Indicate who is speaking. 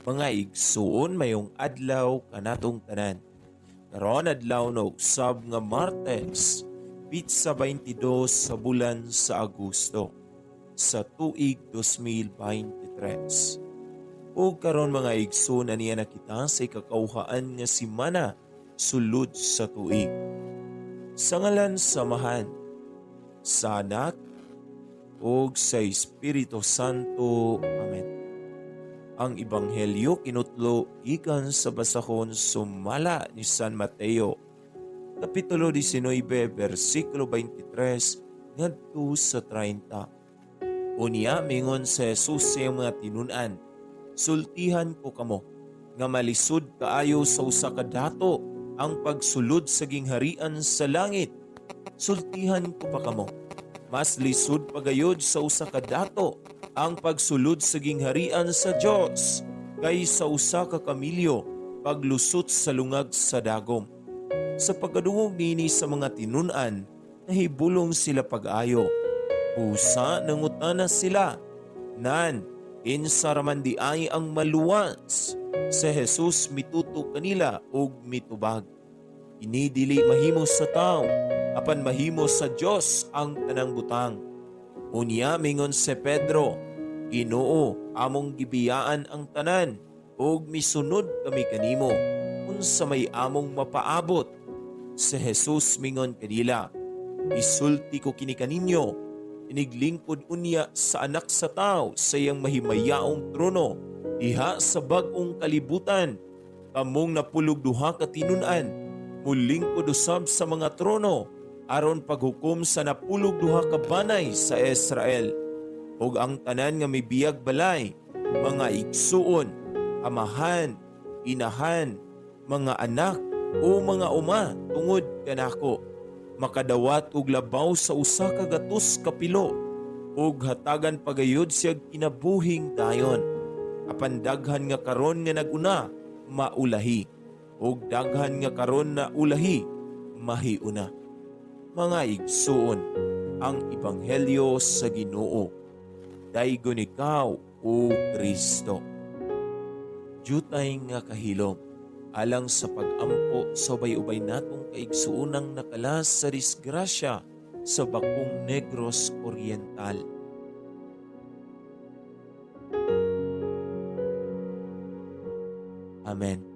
Speaker 1: Mga igsuon, mayong adlaw kanatong tanan. Karon adlaw no usab nga Martes, pitsa 22 sa bulan sa Agosto sa tuig 2023. Ug karon, mga igsoon, aniya na kita sa ikakauhaan nga simana sulod sa tuig. Sa ngalan sa Amahan, sa Anak, ug sa Espiritu Santo. Amen. Ang Ebanghelyo kinutlo gikan sa basahon sumala ni San Mateo, Kapitulo 19, versikulo 23 ngadto sa 30. Unya mingon sa Jesus sa iyang mga tinun-an, "Sultihan ko kamo nga malisod kaayo sa usa ka dato ang pagsulod sa gingharian sa langit. Sultihan ko pa kamo, mas lisod pagayod sa usa ka dato ang pagsulod sa gingharian sa Dios kaysa usa ka kamilyo paglusot sa lungag sa dagom." Sa pagkadungog nini sa mga tinun-an, nahibulong sila pag-ayo. Busa nangutana sila, "Nan, kinsa raman di ay ang maluwas?" Si Jesus mituto kanila ug mitubag, "Ini dili mahimo sa tao, apan mahimo sa Dios ang tanang butang." Unya mingon si Pedro, "Ginoo, among gibiyaan ang tanan ug misunod kami kanimo. Unsa may among mapaabot?" Si Jesus mingon kanila, "Isulti ko kini kaninyo, iniglingkod unya sa Anak sa Tao sa iyang mahimayaong trono diha sa bag-ong kalibutan, kamong 12 ka tinun-an mulingkod usab sa mga trono aron paghukom sa 12 ka banay sa Israel. Ug ang tanan nga mibiyag balay, mga igsuon, amahan, inahan, mga anak o mga uma tungod kanako, makadawat og labaw sa 100 kapilo ug hatagan pagayod siya kinabuhing dayon. Apan daghan nga karon nga naguna, maulahi, ug daghan nga karon na ulahi, mahiuna." Mga igsuon, ang ebanghelyo sa Ginoo. Daygon ikaw, o Kristo. Jutay nga kahilom alang sa pag-ampo sa ubay-ubay natong kaigsuonang nakalas sa disgrasya sa Bakong Negros Oriental. Amen.